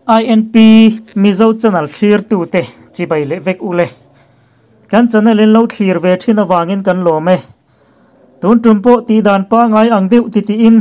INP Mizo channel thlirtute chibai leh vek ule. Kan channel in lo thlir ve thin avangin kan lawm e. Tun tum pawh tih dan pangai ang deuh ti tiin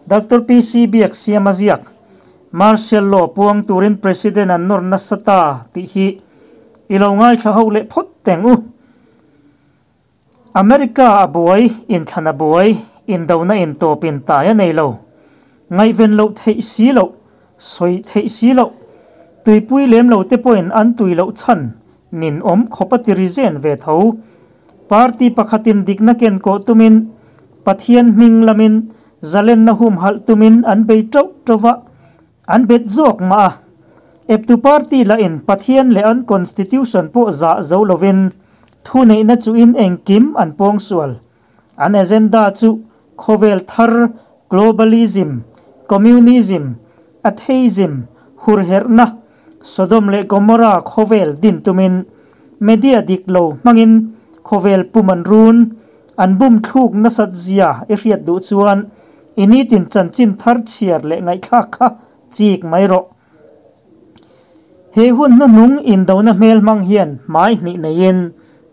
Doctor PC Biak siam a ziak Martial Law puang turin President an nawr nasa ta tih hi i lo ngaithla ho leh phawt teng u. America a buai, inthlan a buai, indona intawp intai a nei lo. Ngaihven loh theih si loh, sawi theih si loh, tuipui lem lo te pawhin an tui loh chhan nin awm khawp a ti ri zen ve tho. Party pakhatin dikna ken kawh tumin, Pathian hming lamin zalenna humhalh tumin an bei tauh tauh va, An bet zawk mah a, eptu party lahin Pathian leh an constitution pawh zah zo lovin thuneihna chuhin engkim an pawngsual. An agenda chu khawvel thar, globalism, communism, atheism, hurherhna, Sodom leh Gomorrah khawvel din tumin media dik lo hmangin khawvel pum an run, an bum thluk nasat zia i hriat duh chuan I nitin chanchin thar chhiar leh ngaihthlak kha chik mai rawh. He hun hnuhnung indona hmel hmang hian hmai hnih neiin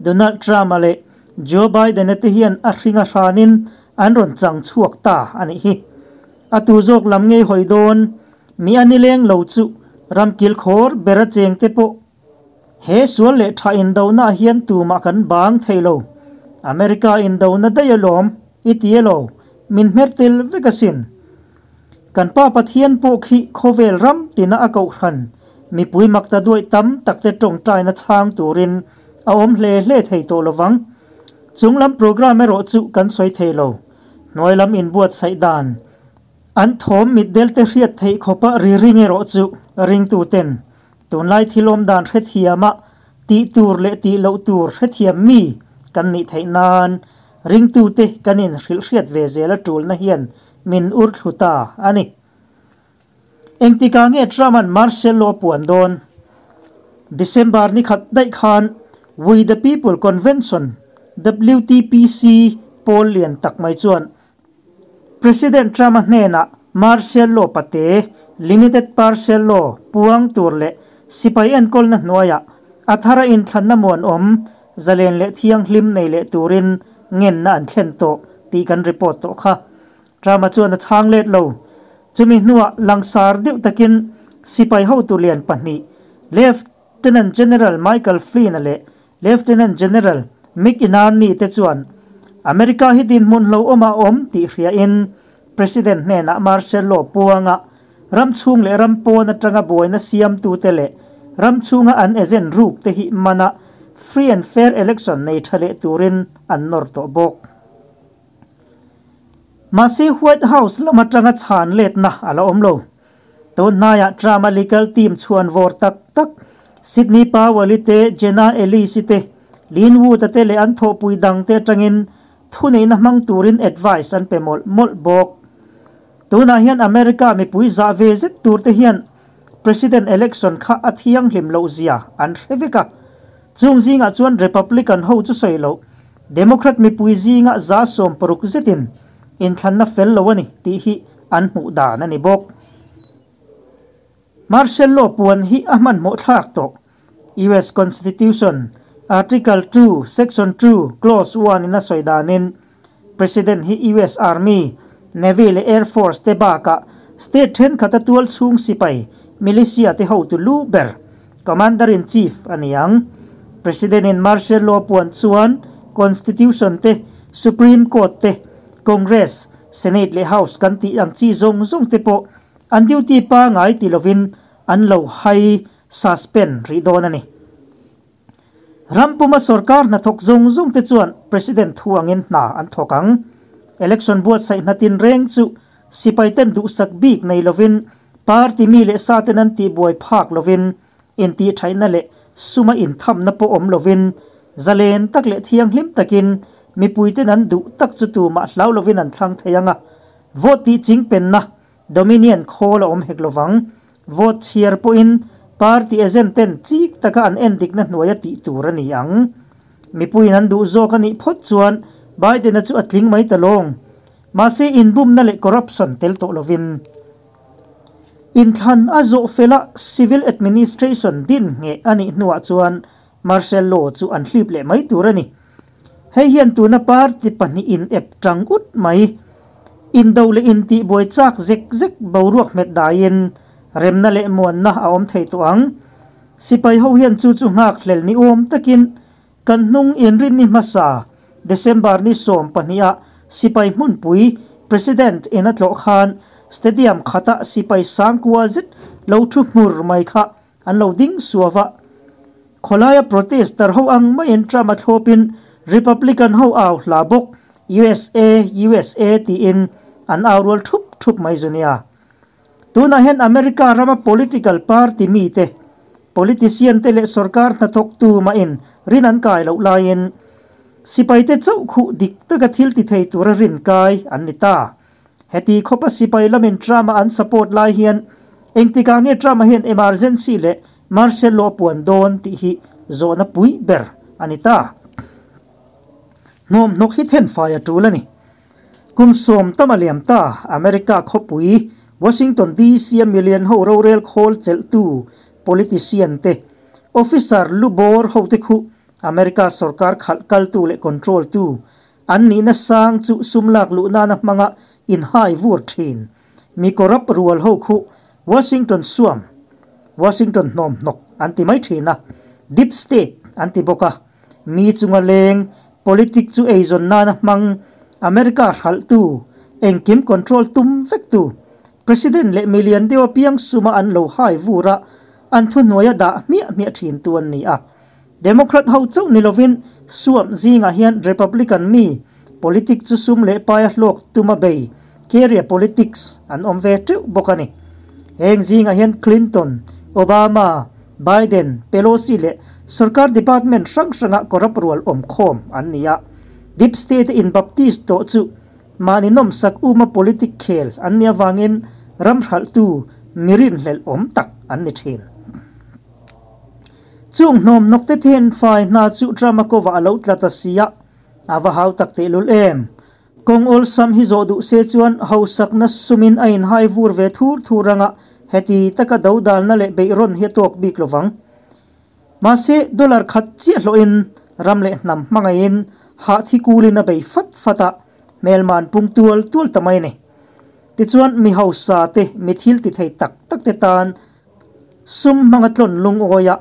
Donald Trump-a leh Joe Biden-a te hian a hring a hranin an rawn chang chhuak ta a nih hi. A tu zawk lam ngei hawi dawn mi a nileng lo chu ram kilkhawr bera chengte pawh He sual leh tha indona hian tumah kan bang thei lo. America indona daih alawm i ti elo? Min hmer tel vek asin. Kan Pa Pathian pawh khi khawvel ram tina a kohhran mipui makta duaih tam takte tawngtaina chhang turin a awm hle hle thei tawh lovang. Chunglam programme erawh chu kan sawi thei lo. Hnuailam inbuatsaih dan an thawm mitdelte hriat theih khawpa ri ring erawh chu ringtuten Tunlai thil awm dan hrethiama tih tur leh tih loh tur hrethiam mi kan nih theih nan ringtute kan inhrilhhriat ve zel a tulna hian min ur thlu ta a ni. Engtikah nge Trump-a'n Martial Law puan dawn? December ni khat daih khan We the People Convention, WTPC, pawl lian tak mai chuan President Trump-a hnenah Martial Law pate, Limited Partial Law, puang tur leh sipai enkawlna hnuaiah a thara inthlanna muanawm, zalen leh thianghlim nei leh turin ngenna an thlen tawh tih kan report tawh kha. Trump-a chuan a chhang let lo. Chumi hnuah langsar deuh takin sipai hotu lian pahnih, Lieutenant General Michael Flynn-a leh Lieutenant General Mick Inarni te chuan America hi dinhmun hlauhawm a awm tih hriain President hnenah Martial Law puanga ram chhung leh ram pawn atanga buaina siamtute leh ram chhunga an agent ruk te hi mana free and fair election nei tha leh turin an nawr tawh bawk. Mahse White House lam atanga chhan letna a la awm lo. Tun hnaiah Trump-a legal team chhuan vawr tak tak Sidney Powell-i te, Jenna Ellis-i te, Lin Wood-a te leh an thawhpui dangte atangin thuneihna hmang turin advice an pe mawlh mawlh bawk. Tunah hian America mipui zah ve zet turte hian President election kha a thianghlim loh zia an hre vek a. Chung zingah chuan Republican ho chu sawi loh, Democrat mipui zinga 60% zetin inthlanna fel lo a ni tih hi an hmuh dan a ni bawk. Martial Law puan hi a hmanhmawh thlak tawh. US Constitution, Article 2, Section 2, Clause 1 in a sawi danin President hi US Army, Navy leh Air Force te bakah state thenkhat a tual chhung sipai, militia, te hotu lu ber, Commander-in-Chief, a ni ang. President in Martial Law puan chuan Constitution te, Supreme Court te, Congress, Senate leh House kan tih ang chi zawng zawng te pawh an duty pangai ti lovin an lo hai, suspend, rih dawn a ni. Ram puma sorkar hnathawk zawng zawng te chuan President thu angin hna an thawk ang. Election buatsaih hna tinreng chu sipai ten duhsak bik nei lovin party mi leh sa ten an tihbuai phak lovin intihṭhaihna leh suma inthamna pawh awm lovin zalen tak leh thianghlim takin mipui ten an duh tak chu tumah hlau lovin an thlang thei ang a, vote tih chingpenna Dominion khawl a awm hek lovang. Vote chhiar pawhin party agent ten chik taka an endikna hnuaia tih tur a ni ang. Mipuiin an duh zawk a nih phawt chuan Biden-a chu a tling mai ta lawng. Mahse inbumna leh corruption tel tawh lovin. Inthlan a zawh fela civil administration din ngheh a nih hnuah chuan martial law chu an hlip leh mai tur a ni. Hei hian tuna party pahnihin ep tang ut mai, indo leh intihbuai chak zek zek boruak hmet daiin remna leh muanna a awm thei tawh ang. Sipai ho hian chu chu nghak hlel ni awm takin kan hnung inrinni hmasa December ni 12 ah sipai hmunpui President in a tlawh khan stadium khata sipai sangkua zet lo thu hmur mai kha an lo ding suava. Khawlaia protester ho ang maiin Trump a thlawpin Republican ho au hla bawk USA USA tiin an au rual thup thup mai zu nia. Tunah hian America rama political party mite, politician te leh sorkar hnathawktu mahin rin an kai loh laiin sipaite chauh khuh dik taka thil ti thei tura rin kai an ni ta. Heti khawpa sipai lamin Trump-a an support lai hian engtikah nge Trump-a hian emergency leh martial law puan dawn tih hi zawhna pui ber a ni ta. Hnawmhnawk hi thenfai a tul a ni. Kum 10 tam a liam ta, America khawpui Washington DC a million ho rorel khawl chelhtu politician te, officer lubawr ho te khu America sorkar khalh kaltu leh control tu an nihna sang chu sum lak luh nana hmanga inhai vur thin. Mi corrupt rual ho khu Washington suam, Washington hnawmhnawk an ti mai thin a, deep state an ti bawk a. Mi chunga leng, politic chu eizawn nana hmang, America hralhtu, engkim control tum vektu, President leh million deuh apiang suma an lo hai vur a, an thuhnuai a dah hmiah hmiah thin tu an ni a. Democrat ho chauh ni lovin suam zingah hian Republican mi politic chu sum leh paia hlawk tuma bei, career politics, an awm ve teuh bawk a ni. Heng zingah hian Clinton, Obama, Biden, Pelosi leh sorkar department hrang hranga corrupt rual awm khawm an ni a. Deep state in Baptist tawh chu mahni nawmsak uma politic khel an nih avangin ram hralhtu mirin hlelh awm tak an ni thin. Chung hnawmhnawk te then fai hna chu Trump-a kawah a lo tla ta si a, a va hau tak tehlul em. Kawng awlsam hi zawh duh se chuan hausakna sumin a inhai vur ve thur thur anga heti taka dodalna leh beihrawn hi a tawk bik lovang. Mahse, dollar khat chiah hlawhin ram leh hnam hmangaihin hah thi kulin a bei fat fat a, hmelman pung tual tual ta mai a ni. Tichuan, mi hausa te, mi thil ti thei tak tak te tan sum hmanga tlawn lungawi a,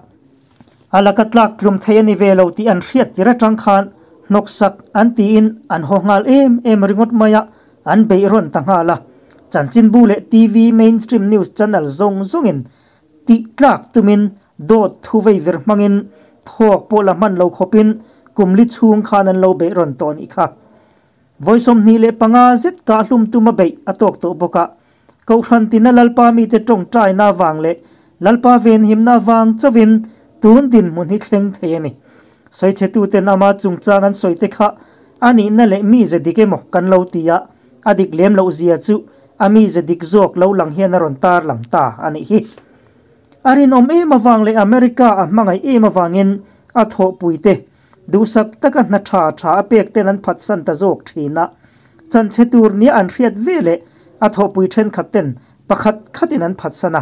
a laka tlak tlum thei a ni ve lo tih an hriat tir atang khan hnawksak an tiin an haw nghal em em ringawt mai a, an beihrawn ta nghal a. Chanchinbu leh TV mainstream news channel zawng zawngin tih tlak tumin dawt thu vei vir hmangin thawk pawh la hman lo khawpin kum li chhung khan an lo beihrawn tawh a nih kha. Vawi 25 zet kah hlum tuma beih a tawk tawh bawk a, Kohhran tina Lalpa mite tawngtaina avang leh Lalpa venhimna avang chauhin tun dinhmun hi thleng thei a ni. Sawichhetuten ama chungchang an sawi te kha a nihna leh mize dik emaw kan lo ti a, a dik lem loh zia chu a mize dik zawk lo lang hian a rawn tar lang ta a nih hi. A rinawm em avang leh America a hmangaih em avangin a thawhpuite duhsak taka hna tha tha a pek ten an phatsan ta zawk thin a, chanchhe tur nia an hriat ve leh a thawhpui thenkhat ten pakhat khatin an phatsan a.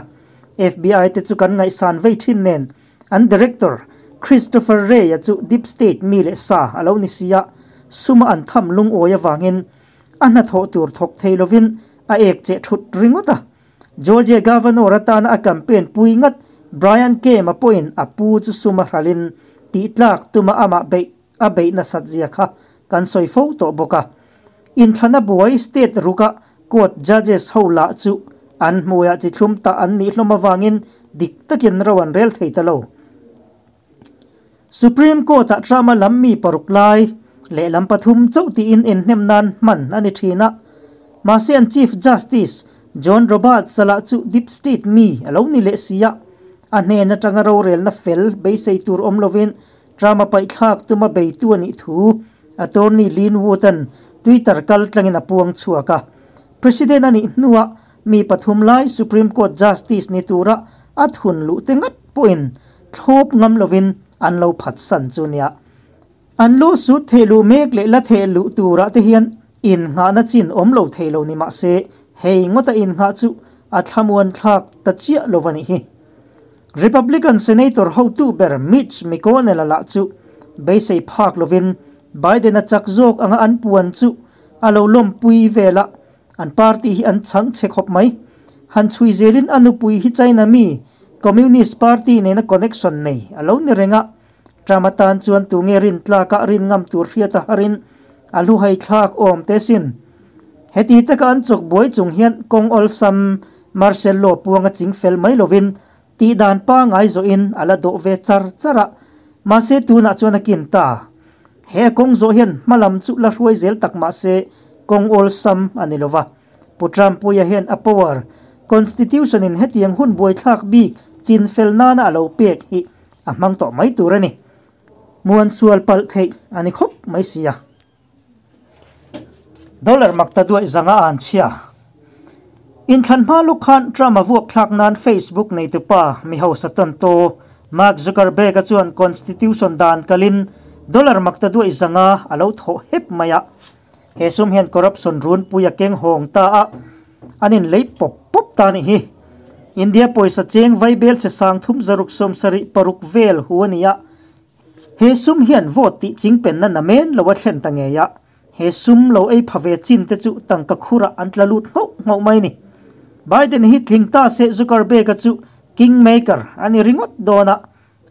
FBI te chu kan ngaihsan vei thin nen an director Christopher Wray-a chu deep state mi leh sa a lo ni si a, suma an tham lungawi avangin a hnathawh tur thawk thei lovin a ek cheh thut ringawt a. Georgia Governor atana a campaign pui ngat Brian Kemp-a pawhin a pu chu suma hralhin tih tlak tuma amah beih a beih nasat zia kha kan sawi fo tawh bawk a. Inthlana buai state ruka court judges ho lah chu an hmuiah chi thlum tah an nih hlawm avangin dik takin ro an rel thei ta lo. Supreme Court-ah Trump-a lam mi paruk lai lehlam pathum chauh tiin inhnem nan hman a ni thin a. Mahse an Chief Justice John Roberts-a lah chu deep state mi a lo ni leh si a, a hnen atanga rorelna fel beisei tur awm lovin Trump-a paihthlak tuma beitu a nih thu attorney Lin Wood-a'n Twitter kal tlangin a puang chhuak a. President a nih hnuah mi pathum lai Supreme Court Justice ni tura a thun luh te ngat pawhin thlawp ngam lovin an lo phatsan chu nia. An lawsuit theh luh mek leh la theh luh turah te hian innghahna chin awm lo thei lo ni mah se, hei ngawta innghah chu a thlamuan thlak ta chiah lo a nih hi. Republican Senator hotu ber Mitch McConnell-a lah chu beisei phak lovin Biden-a chak zawk anga an puan chu a lo lawmpui vel a, an party hi an chhang chhe khawp mai. Han chhui zelin a nupui hi China mi Communist Party nena connection nei a lo ni reng a, Trump atan chuan tunge rin tlaka rin ngam tur hriat a harin a hluhai thlak awm te sin. Heti taka an chawk buai chung hian kawng awlsam Marcel Law puanga ching fel mai lovin tih dan pangai zawhin a la dawh ve char char a, mahse tunah chuan a kin ta. He a kawng zawh hian hmalam chu la hruai zel tak mahse kawng awlsam a ni lova. Pu Trump-puia hian a power, Constitution in hetiang hun buaithlak bik chin fel nana a lo pek hi a hmang tawh mai tur a ni. Muan sual palh theih a ni khawp mai sia. Dollar mak ta duaih zanga an chhia. Inthlan hma lawk khan Trump a vuak thlak nan Facebook neitupa mi hausa tawntaw Mark Zuckerberg-a chuan Constitution dan kalin dollar mak ta duaih zanga a lo thawh hep mai a. He sum hian corruption runpui a keng hawng ta a, an inlei pawp pawp ta a nih hi. India pawisa cheng vaibel che 3676 vel hu a ni a. He sum hian vote tih chingpenna namen lo a thlen ta ngei a, he sum lo ei pha ve chin te chu tangka khurah an tla lut nghauh nghauh mai a ni. Biden hi tling ta se Zuckerberg-a chu kingmaker a ni ringawt dawn a,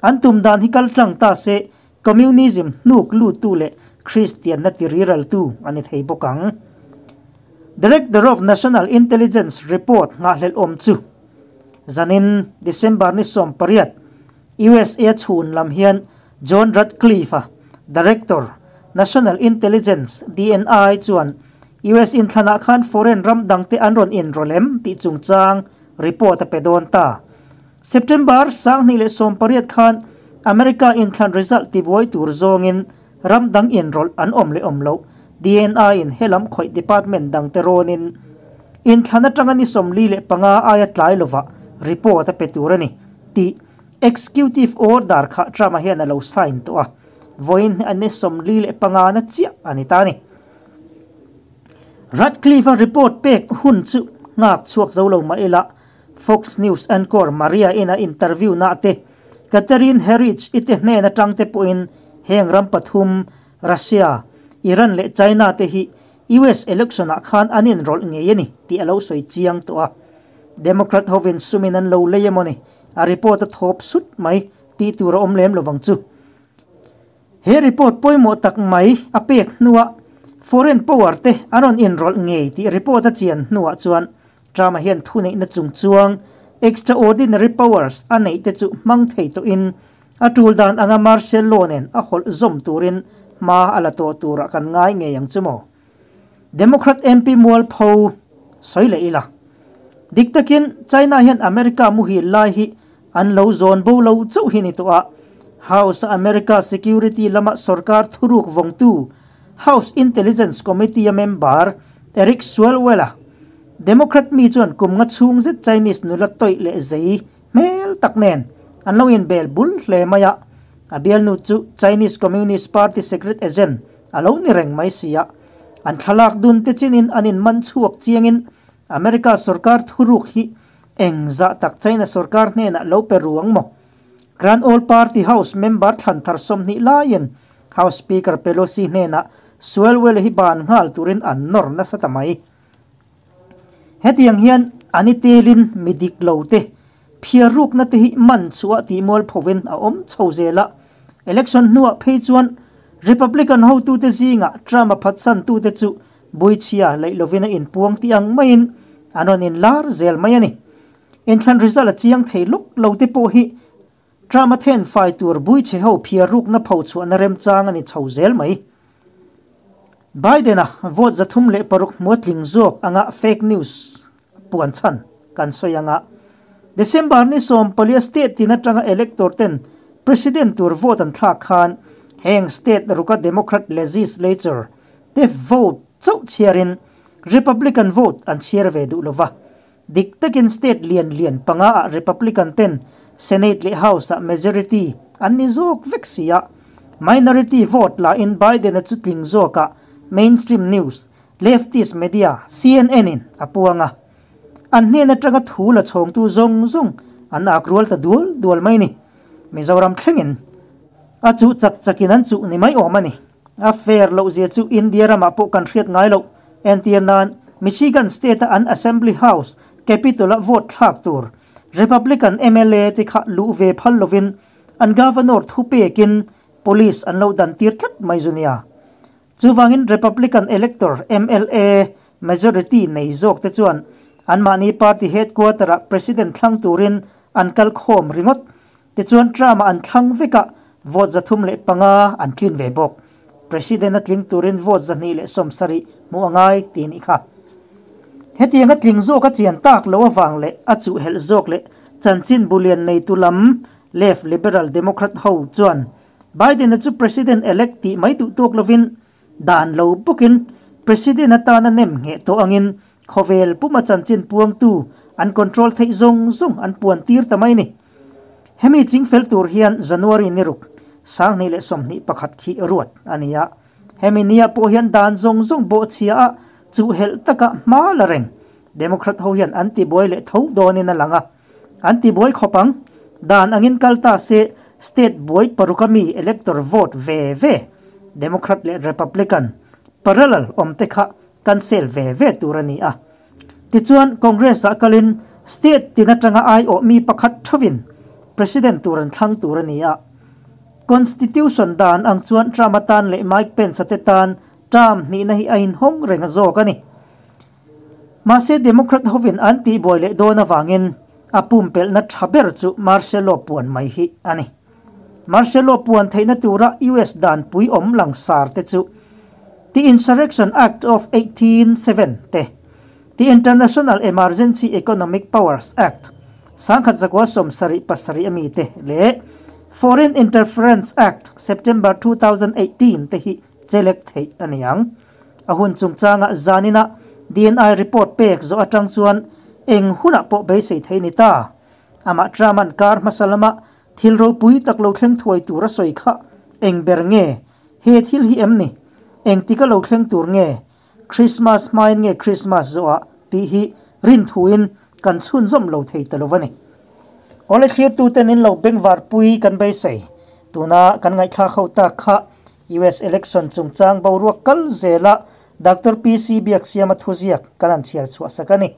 an tum dan hi kal tlang ta se communism hnuk luttu leh Kristianna tiriraltu a ni thei bawk ang. Director of National Intelligence report nghahhlelh awm chu zanin December ni 18, USA chhun lam hian John Ratcliffe-a, Director, National Intelligence, DNI, chuan US inthlanah khan foreign ram dangte an rawn inrawlh em tih chungchang report a pe dawn ta. September 2018 khan America inthlan result tibuai tur zawngin ram dang inrawlh an awm leh awm loh DNI-in helam khawih department dangte rawnin inthlan atanga ni 45 aia tlai lovah report a pe tur a ni tih Executive Order kha Trump-a hian a lo sign tawh a, vawiin a ni 45 na chiah a ni ta a ni. Ratcliffe-a report pek hun chu nghak chhuak zo lo mah ila, Fox News anchor Maria in a interview na te, Catherine Herridge i te hnen atang te pawhin heng ram pathum, Russia, Iran leh China te hi US election-ah khan an inrawlh ngei a ni tih a lo sawi chiang tawh a. Democrat hovin sumin an lo lei emaw ni, a report a thawp sut mai tih tur a awm lem lovang chu. He report pawimawh tak mai a pek hnuah foreign power te an rawn inrawlh ngei tih report a chian hnuah chuan Trump-a hian thuneihna chungchuang extraordinary powers a neih te chu hmang thei tawhin a tul dan anga martial law nen a hawlh zawm turin hma a la tawh turah kan ngai ngei ang chu maw? Democrat MP mualpho sawi leh ila. Dik takin China hian America muhil lai hi an lo zawn bo lo chauh hi ni tawh a, House a America security lama sorkar thuruk vawngtu House Intelligence Committee a member Eric Swalwell-a Democrat mi chuan kum nga chhung zet Chinese nula tawih leh zei hmel tak nen an lo inbel bul hle mai a, a bialnu chu Chinese Communist Party secret agent a lo ni reng mai si a, an thlalak dun te chinin an inman chhuak chiangin America sorkar thuruk hi eng zah tak China sorkar hnenah lo pe ruang maw? Grand Old Party House member thlan thar 20 laiin House Speaker Pelosi hnenah Swalwell hi ban nghal turin an nawr nasa ta mai. Hetiang hian an i telin mi dik lo te phiar rukna te hi man chhuah tih mualphovin a awm chho zel a. Election hnuah phei chuan Republican hotute zingah Trump-a phatsantute chu buichhia leih lovin a inpuang tih ang maiin an rawn inlar zel mai a ni. Inthlan result a chiang thei lawk lo te pawh hi Trump-a then fai tur buichhe ho phiar rukna pho chhuahna remchang a ni chho zel mai. Biden-a vote 306 hmua tling zawk anga fake news puan chhan kan sawi anga December ni 14 state tin atanga elector ten president tur vote an thlak khan heng state ruka Democrat legislature te vote chauh chhiarin Republican vote an chhiar ve duh lova. Dik takin state lian lian panga ah Republican ten Senate leh House ah majority an ni zawk vek si a, minority vote la in Biden-a chu tling zawkah mainstream news, leftist media CNN in a puang a. An hnen atanga thu la chhawngtu zawng zawng an ak rual ta dual dual mai ni. Mizoram thlengin a chuh chak chakin an chuh ni mai awm a ni. A fair loh zia chu India ramah pawh kan hriat ngai loh. Entir nan, Michigan state-a an Assembly House, Capitol-a vote thlak tur Republican mla te kha luh ve phal lovin an Governor thu pekin Police an lo dan tir tlat mai zu nia. Chuvangin Republican elector mla majority nei zawk te chuan anmahni party headquarter-ah President thlang turin an kal khawm ringawt. Tichuan Trump-a an thlang vekah vote 305 an tlin ve bawk. President a tling turin vote 270 hmuh a ngai tih nih kha. Hetiang a tling zawk a chian tak loh avang leh a chuhhelh zawk leh chanchin bulian neitu lam Left Liberal Democrat ho chuan Biden-a chu President elect tih mai duh tawk lovin dan lo bawkin President atana nem ngheh tawh angin khawvel puma chanchin puangtu an control theih zawng zawng an puan tir ta mai ni. Hemi chingfel tur hian January ni ruk, 2021 khi ruat a ni a. Hemi nia pawh hian dan zawng zawng bawhchhia a chuhhelh taka hma la reng Democrat ho hian an tibuai leh tho dawnin a lang a. An tibuai khawp ang. Dan angin kal ta se state buai paruk a mi elector vote ve ve Democrat leh Republican parallel awm te kha cancel ve ve tur a ni a. Tichuan Congress ah kalin state tin atanga aiawh mi pakhat thovin President tur an thlang tur a ni a. Constitution dan ang chuan Trump atan leh Mike Pence a te tan term hnihna hi a inhawng reng a zawk a ni. Mahse Democrat hovin an tihbuai leh dawn avangin a pumpelhna tha ber chu Martial Law puan mai hi a ni. Martial Law puan theihna tura US danpui awm langsar te chu The Insurrection Act of 1807 te, The International Emergency Economic Powers Act, 1977 ami te leh Foreign Interference Act, September 2018 te hi chelek theih a ni ang. A hun chungchangah zaninah DNI report pek zawh atang chuan eng hunah pawh beisei thei ni ta. Amah Trump-a'n kar hmasa lama thil ropui tak lo thleng thuai tur a sawi kha eng ber nge? He thil hi em ni? Engtik a lo thleng tur nge? Christmas hmain nge Christmas zawhah tih hi rinthuin kan chhunzawm lo thei ta lo a ni. Awle thlirtuten in lo bengvarpui kan beisei. Tuna kan ngaihthlak ho tak kha US election chungchang boruak kal zela Doctor PC Biaksiama thuziak kan han chhiar chhuah sak a ni.